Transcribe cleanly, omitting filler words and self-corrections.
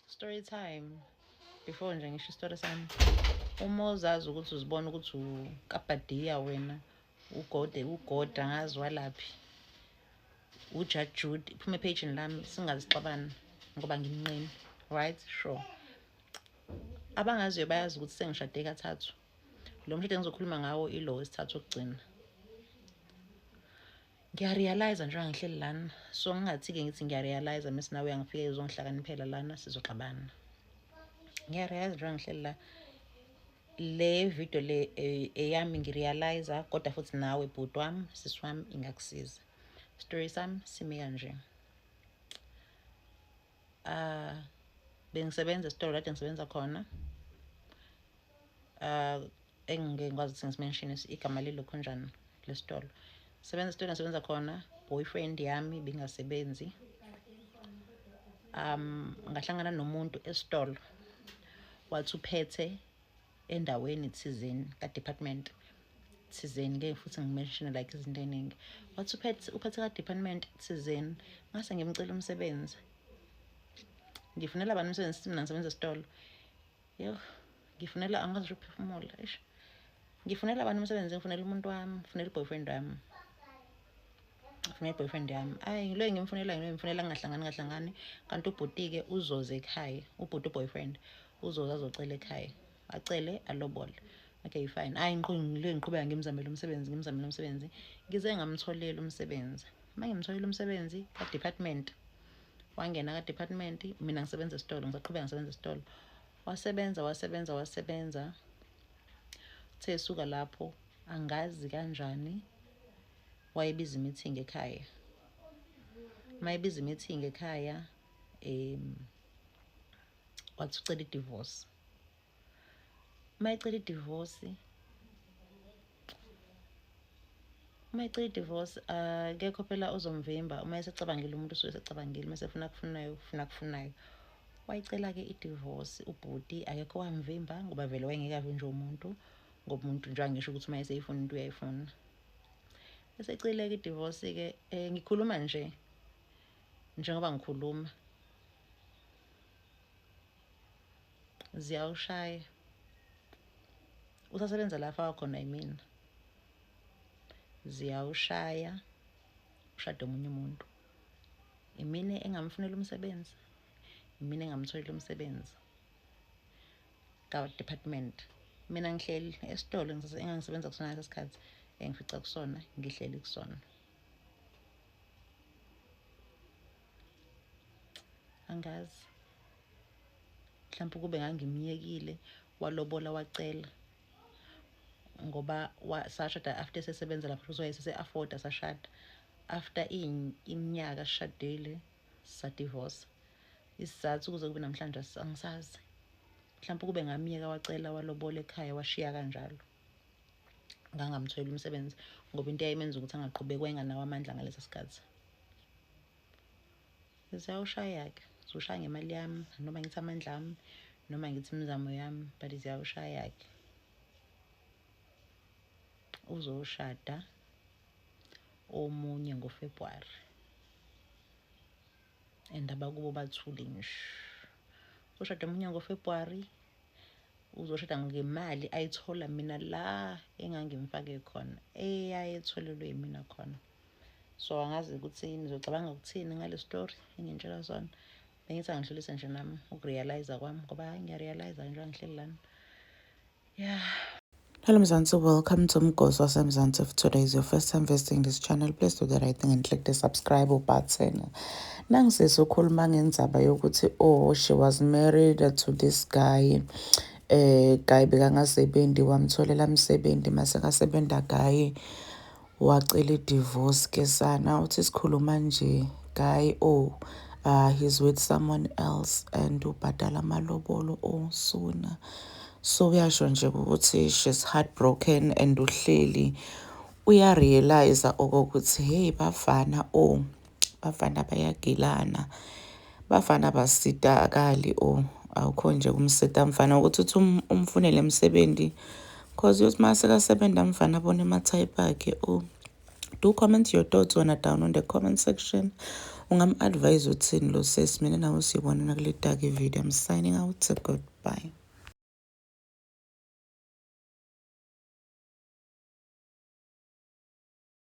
Story time. Before nje ngisho isitori sami, uma uzazi ukuthi uzibona ukuthi ukabhadiya wena, ugode ugoda ngazi walaphi, uJudge Jude, iphume ephejini lami singazixabana ngoba ngimnqeni, right? Sure. Abangaziyo bayazi ukuthi sengishade kathathu. Lo mshado engizokhuluma ngawo ilo wesithathu wokugcina. Ngiyarealize njengoba ngihleli lana, so ngingathi-ke ngithi ngiyarealize mese nawe uyangifika uzongihlakaniphela lana sizoxabana. Ngiyarealize njengoba ngihleli la, le video le eyami ngirealize, kodwa futhi nawe bhuti wami, sisi wami, ingakusiza. Story sami simi kanje. Bengisebenza esitolo kade ngisebenza khona. Engike ngikwazi ukuthi ngisimenshine igama lelokhu njani lesitolo. Sebenza esitolo ngisebenza khona, boyfriend yami bingasebenzi. Ngahlangana nomuntu esitolo wathi uphethe endaweni thizeni ka department thizeni, ngeke futhi ngimenshine like izinto eziningi. Wathi uphethe ka department thizeni, ngase ngimcela umsebenzi. Ngifunela abantu umsebenzi, mina ngisebenza esitolo. Yho, ngifunela angikwazi ukuphefumula. Eish. Ngifunela abantu umsebenzi, ngifunela umuntu wami, ngifunela i-boyfriend wami. Ngifunela i-boyfriend yami. Ayi, ngilo engimfunela, ngilo engimfunela ngingahlangani ngahlangani. Kanti ubhuti-ke uzoza ekhaya, ubhuti u-boyfriend uzoza azocela ekhaya. Acele alobole. Okay, fine. Ayi, ngilo ngiqhubeka ngimzamele umsebenzi, ngimzamele umsebenzi. Ngize ngamtholela umsebenzi. Uma ngimtholela umsebenzi ka-department, wangena ka-department, mina ngisebenza esitolo, ngisaqhubeka ngisebenza esitolo. Wasebenza, wasebenza, wasebenza. Uthe esuka lapho, angazi kanjani, wayebiza i-meeting ekhaya. Mayebiza i-meeting ekhaya, wathi ucela i-divorce. Mayecela i-divorce, uma ecela i-divorce, akekho phela ozomvimba. Uma esecabangile umuntu usuke esecabangile, uma esefuna kufunayo, ufuna kufunayo. Wayicela-ke i-divorce ubhuti, akekho wamvimba ngoba vele wayengeke avinjwe umuntu, ngoba umuntu nje angisho ukuthi uma eseyifuna into uyayifuna. Esecile-ke i-divorce-ke, ngikhuluma nje njengoba ngikhuluma, ziyawushaya. Usasebenza la afaka khona yimina. Ziyawushaya, ushade omunye umuntu. Imina engamfunela umsebenzi, imina engamtholela umsebenzi ka-department. Mina ngihleli esitolo engangisebenza kusona ngaleso sikhathi, engifica kusona, ngihleli kusona. Angazi, mhlawumbe kube ngangimyekile walobola wacela, ngoba sashada after sesebenza lapho, futhi wayesese-afforda, sashada after iminyaka sishadile, sadivorce. Isizathu kuze kube namhlanje angisazi. Mhlawumbe kube ngamyeka wacela walobola ekhaya washiya kanjalo, ngangamtholela umsebenzi, ngoba into eyayimenza ukuthi angaqhubeki wayenganawo amandla ngaleso sikhathi. Ziyawushaya-ke, ziwushaya ngemali yami, noma ngithi amandla ami, noma ngithi imizamo yami, but ziyawushaya-ke. Uzoshada omunye ngoFebruwari, and abakubo bathule nje. Uzoshada omunye ngoFebruwari, uzoshada ngemali ayithola mina la engangimfake khona, eyayetholelwe yimina khona. So angazi ukuthi nizocabanga ukuthini ngale story engintshela sona. Bengithi angidlulise nje nami ukurealize kwami, ngoba hayi ngiyarealize nje ngihleli lana. Yeah. Hello Mzansi, welcome to Mgosi waseMzansi. If today is your first time visiting this channel, please do the right thing and click the subscribe button. Nangisisi ukhuluma ngendzaba yokuthi oh, she was married to this guy. Guy bekangasebenzi, wamtholela umsebenzi, mase kasebenza guy wacela i-divorce ke sana. Uthi sikhuluma nje guy, oh, he's with someone else and ubhadala amalobolo oh sooner. So uyasho nje ukuthi she's heartbroken and uhleli uyarealize okokuthi hey bafana, oh bafana bayagilana, bafana basitakali, oh awukho nje kumsita mfana ukuthi uthi umfunele emsebenzi, cause uyothi mase kasebenza mfana abone ama-type akhe. Oh, do comment your thoughts wena down on the comment section. Ungam-advise uthini lo sesi? Mina nawe siyobonana kule taki video. I'm signing out. Goodbye.